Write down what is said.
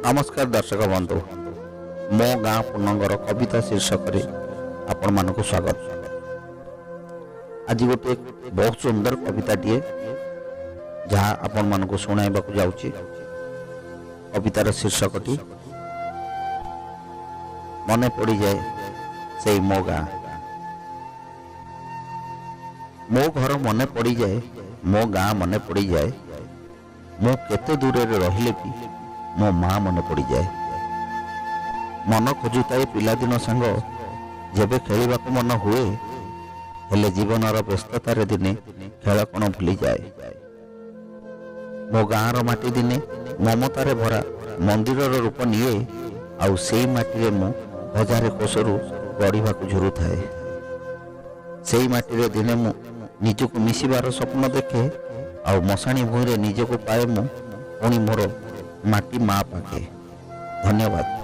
ନମସ୍କାର ଦର୍ଶକ ବନ୍ଧୁ, ମୋ ଗାଁ ପୁନଙ୍ଗର କବିତା ଶୀର୍ଷକରେ ଆପଣମାନଙ୍କୁ ସ୍ୱାଗତ। ଆଜି ଗୋଟିଏ ବହୁତ ସୁନ୍ଦର କବିତାଟିଏ ଯାହା ଆପଣମାନଙ୍କୁ ଶୁଣାଇବାକୁ ଯାଉଛି। କବିତାର ଶୀର୍ଷକଟି ମନେ ପଡ଼ିଯାଏ ସେଇ ମୋ ଗାଁ। ମୋ ଘର ମନେ ପଡ଼ିଯାଏ, ମୋ ଗାଁ ମନେ ପଡ଼ିଯାଏ। ମୁଁ କେତେ ଦୂରରେ ରହିଲେ ବି ମୋ ମା ମନେ ପଡ଼ିଯାଏ। ମନ ଖୋଜୁଥାଏ ପିଲାଦିନ ସାଙ୍ଗ, ଯେବେ ଖେଳିବାକୁ ମନ ହୁଏ, ହେଲେ ଜୀବନର ବ୍ୟସ୍ତତାରେ ଦିନେ ଖେଳ କ'ଣ ଭୁଲିଯାଏ। ମୋ ଗାଁର ମାଟି ଦିନେ ମମତାରେ ଭରା ମନ୍ଦିରର ରୂପ ନିଏ, ଆଉ ସେଇ ମାଟିରେ ମୁଁ ହଜାରେ କୋଷରୁ ଗଢ଼ିବାକୁ ଝୁରୁଥାଏ। ସେଇ ମାଟିରେ ଦିନେ ମୁଁ ନିଜକୁ ମିଶିବାର ସ୍ୱପ୍ନ ଦେଖେ, ଆଉ ମଶାଣି ଭୂଇଁରେ ନିଜକୁ ପାଏ ମୁଁ ପୁଣି ମୋର ମାଟି ମା ପାଖେ। ଧନ୍ୟବାଦ।